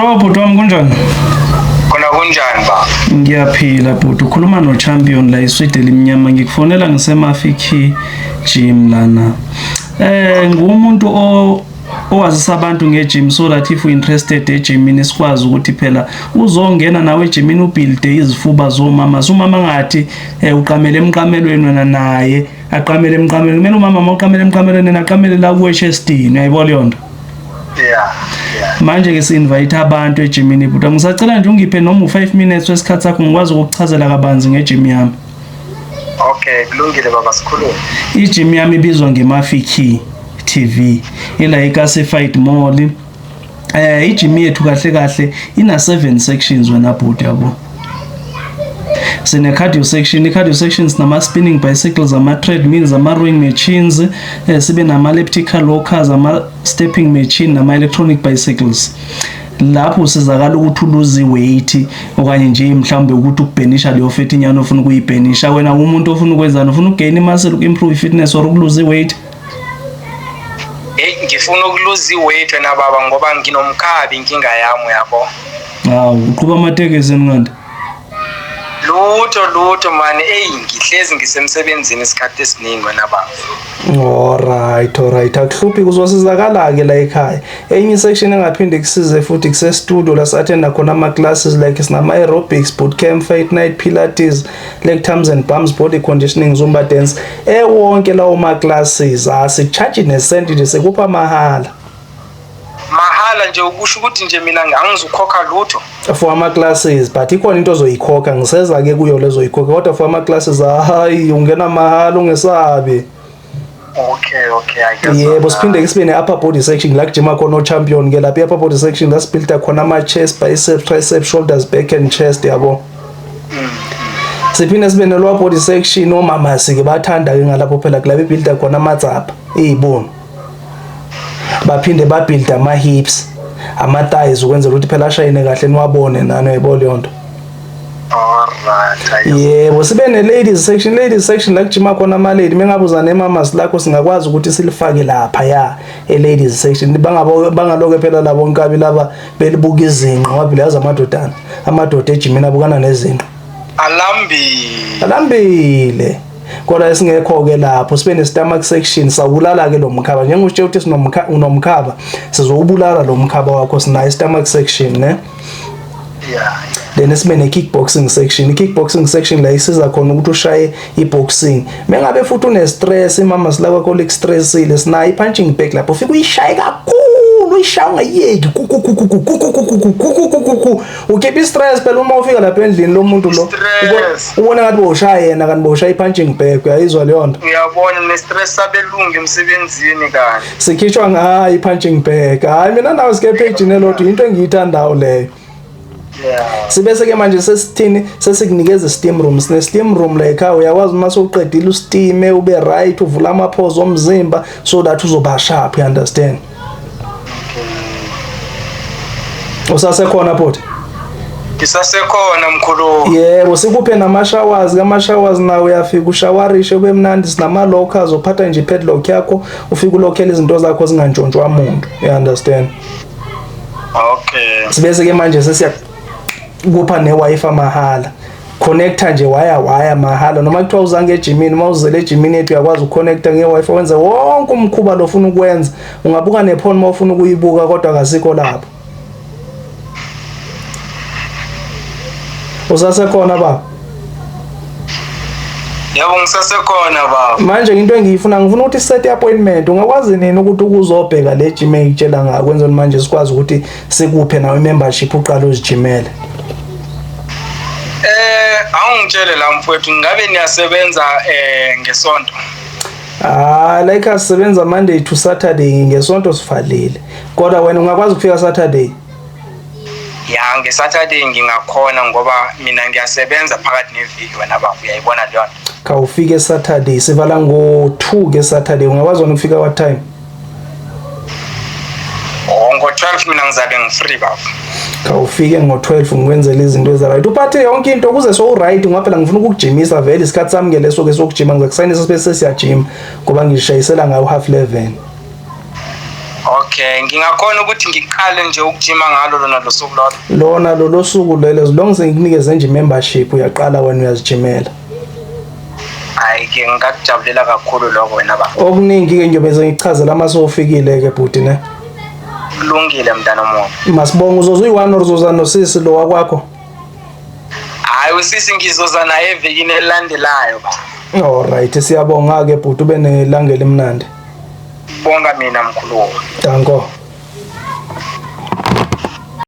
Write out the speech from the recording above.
Sho bhuti wami, kunjani? Khona kunjani baba? Ngiyaphila bhuti, ukhuluma no champion la iswidi elimnyama, ngikufonela ngisemafiki gym lana. Ngumuntu o owazisa abantu ngegym so that if you interested egymini sikwazi ukuthi phela uzongena nawe egymini ubuilde izifuba zomama. So umama ngathi uqamele emqamelweni wena naye aqamele emqamelweni. Kumele umama uma uqamele emqamelweni yena aqamele la kuwe chestini, uyayibona leyo nto? Yeah. Manje ke si-invite abantu ejimini bhuti. Ngisacela nje ungiphe noma u-5 minutes wesikhathi sakho ngikwazi ukukuchazela kabanzi ngegym yami. Okay, kulungile baba, sikhulume. Igym yami ibizwa ngeMafiki TV. Ila eClassified Mall. Igym yethu kahle kahle ina 7 sections wena bhuti, yabo. Sine cardio section, i-cardio section sinama spinning bicycles, ama treadmills, ama rowing machines, sibe nama elliptical walkers, ama stepping machine nama electronic bicycles. Lapho usizakala ukuthi uluze weight okanye nje mhlawumbe ukuthi ukuburnisha leyo fat inyana ofuna ukuyiburnisha. Wena umuntu ofuna ukwenzani? Ufuna ukugain muscle, uku-improve fitness or ukuluze weight? Hey, ngifuna ukuluza iweight wena baba ngoba nginomkhabi, inkinga yami uyabo. Hawu, uqhuba amatekisi enqanda. Lutho lutho mani, ey ngihlezi ngisemsebenzini isikhathi esiningi wena baba. Alright, akuhluphi, kuzosizakala ke la ekhaya. Enye section engaphinde kusize futhi kuse studio la si-attenda khona ama classes like sinama aerobics, boot camp, fight night, pilates, leg tums and bums, body conditioning, zumba dance. Ewonke lawo ma classes asicharge nesenti nje, sekupha mahala. Mahala nje, ukusho ukuthi nje mina angizukhokha lutho. For ama classes, but ikhona into ozoyikhokha, ngiseza ke kuyo lezo yikhokha, kodwa for ama classes hayi, ungena mahala, ungesabi. Okay, I guess. Yebo, siphinde ke sibe ne-upper body section la kujima khona o-champion ke lapha. I-upper body section la sibuilda khona ama-chest, biceps, triceps, shoulders, back and chest, yabo. Siphinde sibe ne-lower body section, omama sike bathanda ke ngalapho phela, kula bebuilda khona amatsapha ey'bono, baphinde babuilda ama-hips, ama-thighs, ukwenzela ukuthi phela ashayine kahle niwabone nani, uyayibona leyo nto? Alright. I guess. Yebo, sibe ne-ladies section. Ladies section la kujima khona ama-lady. Mengabe uza nemamas lakho, singakwazi ukuthi silifake lapha ya e-ladies section, bangabo bangaloke phela labo nkabi laba belibuka izinqa, ngoba phela yazi amadodana, amadoda ejimini abukana nezinqa. Alambile. Alambile, kodwa esingekho-ke lapho sibe ne-stomach section, sawubulala-ke lo mkhaba njengositshe ukuthi unomkhaba, sizowubulala lo mkhaba wakho, sinayo i-stomach section ne. Then sibe ne-kickboxing section. I-kickboxing section la isiza khona ukuthi ushaye i-boxing mengabe futhi une-stress, imama silakho liku-stressile, sinayo i-punching bag lapho ufike uyishaye kakhulu, uyishaye ungayiyeki, ku ukhipha i-stress phela. Uma ufika lapha endlini lo muntu lo Stress. Ubone ngathi bowushaya yena kanti bowushaya i-punching bag, uyayizwa leyo nto? Uyabona ne-stress sabelungu emsebenzini kani. Sikhishwa ngayo i-punching bag. Hayi, mina nawe sike page nelodwa, into engiyithandayo leyo. Sibese ke manje sesithini, sesikunikeza steam room. Sine steam room la ekhaya, uyakwazi uma sewuqedile ustime ube right, uvula amaphozo omzimba so that uzoba sharp, you understand? Usasekhona bhuti? Ngisasekhona mkhulu. Yebo, sikuphe nama-showers. Kama-showers nawe uyafika ushawarishe kube mnandi. Sinama-lockers, uphatha nje i-padlock yakho, ufike ulokhele izinto zakho zingantshontshwa muntu, you understand? Okay. Sibese ke manje sesiyakupha ne-Wi-Fi mahala, connecta nje waya waya mahala, noma kuthiwa uzange ejimini, uma uzele ejimini yethu uyakwazi ukuconnecta nge-Wi-Fi, wenze wonke umkhuba lo ofuna ukwenza, ungabuka nephone uma ufuna ukuyibuka, kodwa kasikho lapho. Usasekhona baba? Yebo, ngisasekhona baba. Manje into engiyifuna, ngifuna ukuthi set appointment. Ungakwazi nini ukuthi ukuzobheka le gym engitshela ngayo, kwenzela manje sikwazi ukuthi sikuphe nawe membership, uqale uzijimele? Awungitshele la mfowethu, ngabe niyasebenza ngesonto? Ah, like asisebenza Monday to Saturday, ngesonto sivalile. Kodwa wena ungakwazi ukufika Saturday? Ya, ngeSaturday ngingakhona ngoba mina ngiyasebenza phakathi neviki wena baba, uyayibona leyo nto. Khawufike Saturday, sivala ngo-2 ke Saturday. Ungakwazi wena ukufika what time? Oh, ngo-12 mina ngizabe ngi-free baba. Khawufike ngo-12, ngikwenzele izinto ezi-right. Uphathe yonke into ukuze so-right, ngoba phela ngifuna ukukujimisa vele, isikhathi sami ke leso ke sokujima, ngizakusayinisa sibe sesiyajima ngoba ngishayisela ngayo half 11. Okay. Okay, ngingakhona ukuthi ngiqale nje ukujima ngalo lona lo suku lolo. Lona lolo suku lelo, as long sengikunikeze nje membership, uyaqala wena uyazijimela. Hayi ke, ngingakujabulela kakhulu lokho, wena baba. Okuningi ke ngiyobe sengichazela uma sewufikile ke, bhuti, ne. Kulungile, mntana omuhle. Masibonga. Uzoza uyi-one or uzoza nosisi lo wakwakho? Hayi, usisi ngizoza naye evikini elilandelayo, ba. Alright, siyabonga ke, bhuti, ube nelanga elimnandi. Bonga mina, mkhulu. Danko.